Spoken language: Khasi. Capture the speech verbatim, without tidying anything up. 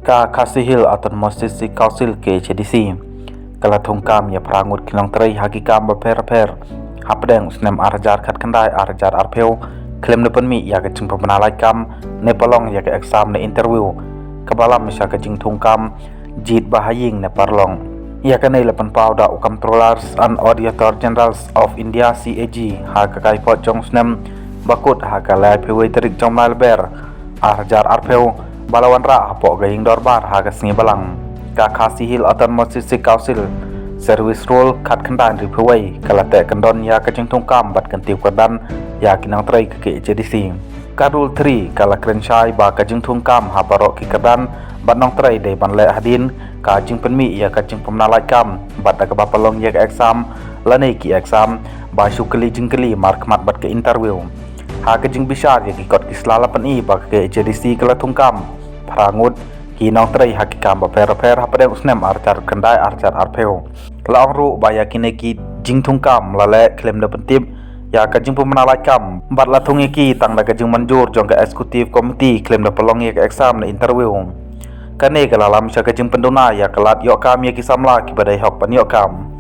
Ka Khasi Hills Autonomous District Council, K H A D C, ka la thungkam ïa phra ngut ki nongtrei ha ki kam bapher bapher hapdeng u snem ar hajar khatkhyndai ar hajar arphew khlem da pynmih ïa ka jingpynbna lait kam ne pynlong ïa ka exam ne interview, kaba lam sha ka jingthungkam jied ba ha ïing ne paralok. Ïa kane la pynpaw da u Comptrollers and Auditor Generals of India, C A G, ha ka khaïpod jong u snem ba kut ha ka laiphew wei tarik jong u bnai Lber ar hajar arphew, ba la wanrah hapoh ka ïing dorbar ha ka sngi Balang. Ka Khasi Hills Autonomous District Council Service Rule khatkhyndai hynriewphew wei ka la teh kyndon ïa ka jingthungkam bad kyntiew kyrdan ïa ki nongtrei ka K H A D C. Ka Rule three ka la kren shai ba ka jingthungkam ha baroh ki kyrdan bad nongtrei dei ban leh hadien ka jingpynmih ïa ka jingpynbna lait kam bad da kaba pynlong ïa ka exam lane ki exam ba shu kylli jingkylli markhmat bad ka interview. Ha ka jingbishar ïa ki kot ki sla la pyni ba ka K H A D C ka la thungkam phra ngut ki nongtrei ha ki kam bapher bapher hapdeng u snem ar hajar khyndai ar hajar arphew. La ong ruh ba ïa kine ki jingthungkam la leh khlem da pyntip ïa ka jingpynbna lait kam bad la thung ïa ki tang da ka jingmynjur jong ka Executive Committee khlem da pynlong ïa ka exam ne interview. Kane ka la lam sha ka jingpynduna ïa ka lad ïoh kam ïa ki samla kiba dei hok ban ïoh kam.